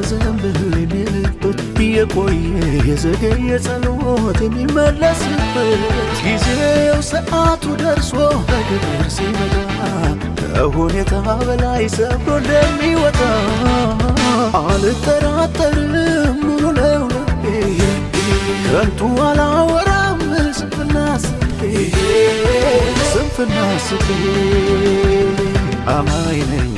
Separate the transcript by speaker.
Speaker 1: ዘንበል የሚልበት፣ የቆየ የዘገየ ጸሎት የሚመለስበት፣ ጊዜው ሰዓቱ ደርሶ በክብር ሲመጣ ከሁኔታ በላይ ሰብሮ እንደሚወጣ አልጠራጠርም። ሙሉ ነው ልቤ፣ ከንቱ አላወራም ስንፍና አስቤ፣ ስንፍና አስቤ። አማኝ ነኝ።